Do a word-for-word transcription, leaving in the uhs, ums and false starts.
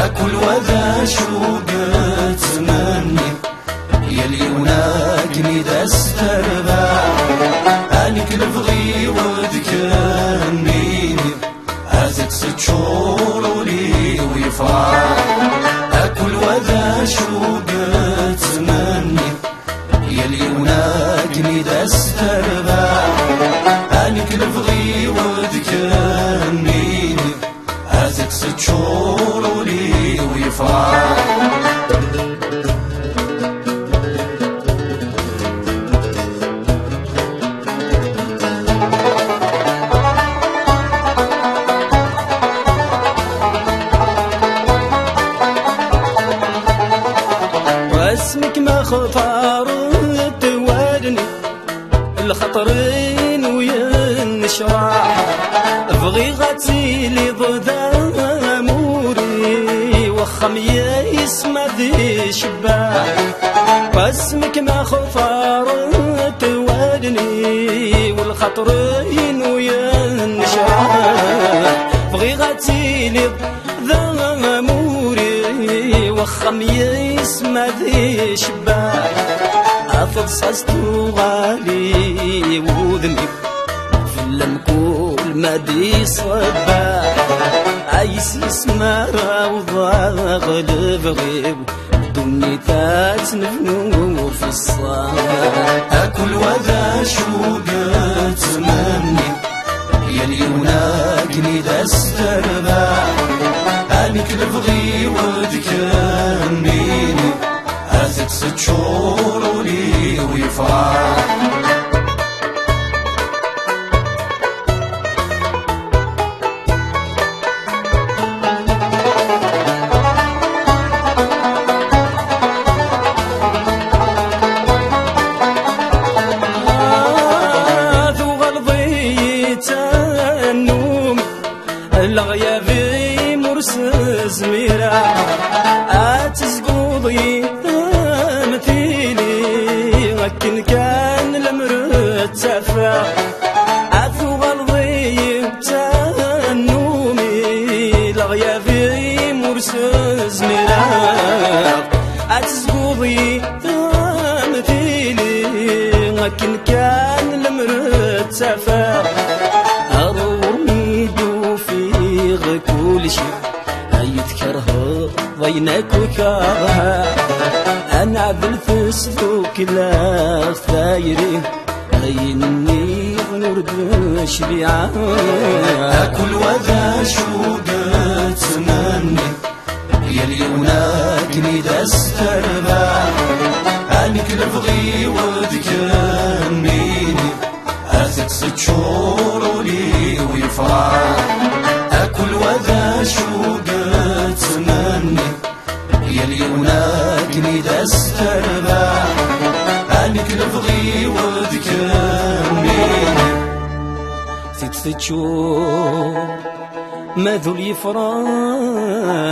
Akul wa d acu yettmenni, yal yiwen akken i d as-terbeḥ. A nekk lebɣi-w d kemmini, ad teččur ul-iw yefraḥ. Akul wa d acu yettmenni, yal yiwen akken i d as-terbeḥ. A nekk lebɣi-w d kemmini, ad teččur ul-iw yefraḥ. Wasmi-k ma xtarent wallen-iw, lxaṭer-inu yennecraḥ. Bɣiɣ ad tiliḍ d amur-iw, axxam yis-m ad icebbeḥ. Wasmi-k ma xtarent wallen-iw, lxaṭer-inu yennecraḥ. Bɣiɣ ad tiliḍ d amur-iw, axxam yis-m ad icebbeḥ. A taḍsa-s tuɣal i wudem-iw, fell-am kul ma d-iṣebbeḥ. Ay s yis-m ara awḍeɣ lebɣi-w, ddunit ad tt-nebnu f ṣṣeḥ. Akul wa d acu yettmenni, yal yiwen akken i d as-terbeḥ. A nekk lebɣi-w d kemmini, ad teččur ul-iw yefraḥ. Tuɣaleḍ-iyi d tannumi, leɣyab-im ur s-zmireɣ. Ad tezguḍ yid-m tili, akken kan lemmer ttafeɣ. Ad tuɣaleḍ-iyi d tannumi, leɣyab-im ur s-zmireɣ. Ad tezguḍ yid-m tili, akken kan lemmer ttafeɣ. Ar ɣur-mi d-ufiɣ kulci, ay tkerheḍ ayen akk kerheɣ. Ad neɛdel tesdukla ɣef tayri, ayen nniḍen ur d-cbiɛeɣ. Akul wa d acu yettmenni, yal yiwen akken i d as-terbeḥ. A nekk lebɣi-w d kemmini, ad teččur ul-iw yefraḥ. Akul wa d acu yettmenni, yal yiwen akken i d as-terbeḥ. A nekk lebɣi-w d kemmini, tiṭ teččur ma d ul yefraḥ.